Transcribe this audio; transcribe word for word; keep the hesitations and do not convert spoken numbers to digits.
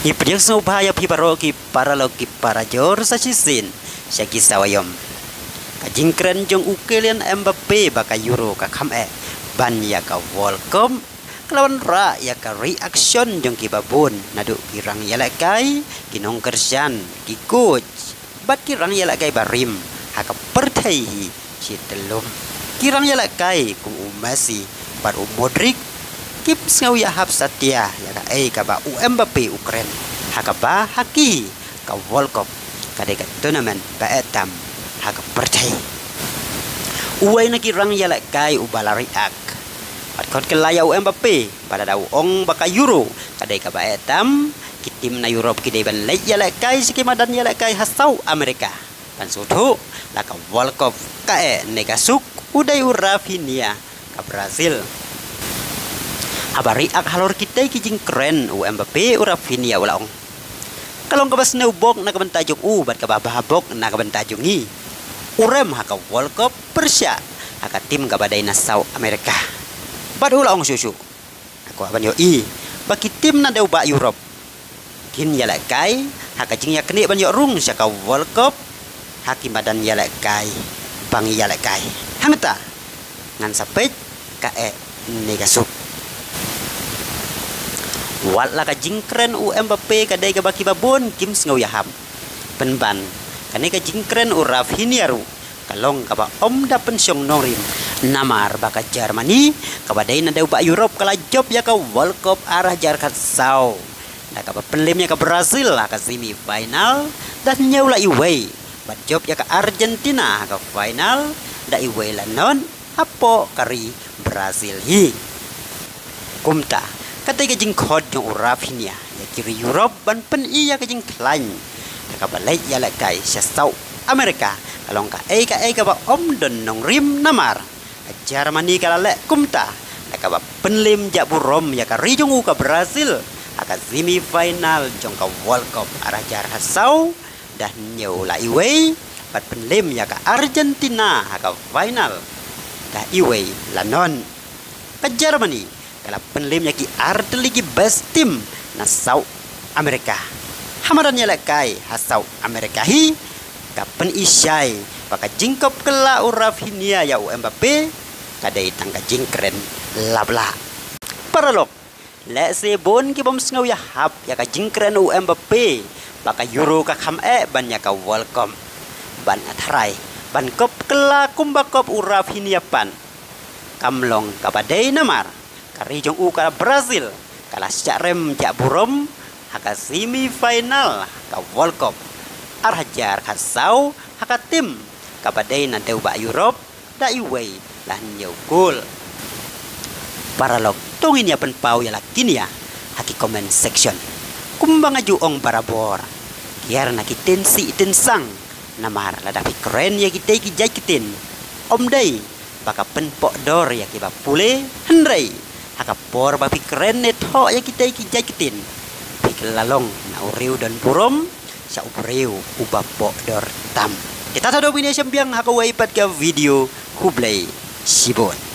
Ngi pdiang sngewbha ïa phi baroh ki paralok ki parajor sa shisien sha ki sawaïom. Ka jingkren jong u Kylian Mbappe ba ka Euro ka kham eh ban ïa ka World Cup ka la wanrah ïa ka reaction jong ki babun, naduh ki rangïalehkai, ki nongkyrshan, ki coach bad ki rangïalehkai barim ha ka pyrthei hi shi tyllum. Ki rangïalehkai kum u Messi bad u Modric kim sngew ïahap satia ïa kaei kaba u Mbappe u kren, ha kaba ha ki ka World Cup ka dei ka tournament ba eh tam ha ka pyrthei. Uwei na ki rangïalehkai uba la react bad khot kylla ïa u Mbappe bad lada u ong ba ka Euro ka dei kaba eh tam, ki tim na Europe ki dei ban leit ïalehkai sha ki madan ïalehkai ha South America ban sngewthuh la ka World Cup ka eh ne ka suk. U dei u Raphinha ka Brazil. Haba react halor kitei ki jingkren u Mbappe, u Raphinha u la ong, ka long kaba sngewbok na ka bynta jong u bad kaba bha bok na ka bynta jong ngi. U rem ha ka World Cup pyrshah ha ka tim kaba dei na South America. Bad u la ong shuh shuh, nga kwah ban ïohi ba ki tim na dewbah Europe kin ïalehkai ha ka jingïaknieh ban ïoh rung sha ka World Cup ha ki madan ïalehkai ba ngi ïalehkai. Hangta ngan sa peit ka eh ne ka suk. Wat la ka jingkren u Mbappe ka dei kaba ki babun kim sngew ïahap, pynban kane ka jingkren u Raphinha ruh ka long kaba ym da pynshong nongrim, namar ba ka Germany kaba dei na dewbah Europe ka la jop ïa ka World Cup ar hajar khatsaw da kaba pynlem ïa ka Brazil ha ka semi final da hynñiew la iwei, bad jop ïa ka Argentina ha ka final da iwei la nod hapoh ka ri Brazil hi. Kumta katei ka jingkhot jong u Raphinha ïa ki ri Europe ban pyni ïa ka jingkhlaiñ ha kaba leit ïalehkai sha South America ka long kaei kaei kaba ym don nongrim, namar ka Germany ka la leh kumta da kaba pynlem jah burom ïa ka ri jong u ka Brazil ha ka semi final jong ka World Cup ar hajar khatsaw da hynñiew la iwei, bad pynlem ïa ka Argentina ha ka final da iwei la nod. Ka Germany ka la pynlem ïa ki artylli ki best team na South America. Ha madan ïalehkai ha South America hi ka pyni shai ba ka jingkop kylla u Raphinha ïa u Mbappe ka dei tang ka jingkren laplah. Paralok, lehse bun ki bym sngew ïahap ïa ka jingkren u Mbappe ba ka Euro ka kham eh ban ïa ka World Cup, ban athrai ban kop kylla kumba kop u Raphinha pat. Kam long kaba dei namar ka ri jong u ka Brazil ka la shah rem jah burom ha ka semi final ka World Cup ar hajar khatsaw ha ka tim kaba dei na dewbah Europe da iwei la hynñiew gol. Paralok, to ngin ïa pynpaw ïa la kine ha ki comment section. Kumba nga ju ong barabor, kiar na ki tynsi tynsang, namar lada phi kren ïa kitei ki jait ktien, ym dei ba ka pynpohdor ïa kiba pule, hynrei ha ka por ba phi kren ne thoh ïa kitei ki jait ktien, phi kylla long na u riew don burom sha u briew uba pohdor tam. Kita ta dok bini shem biang ha kawei pat ka video. Khublei shibun.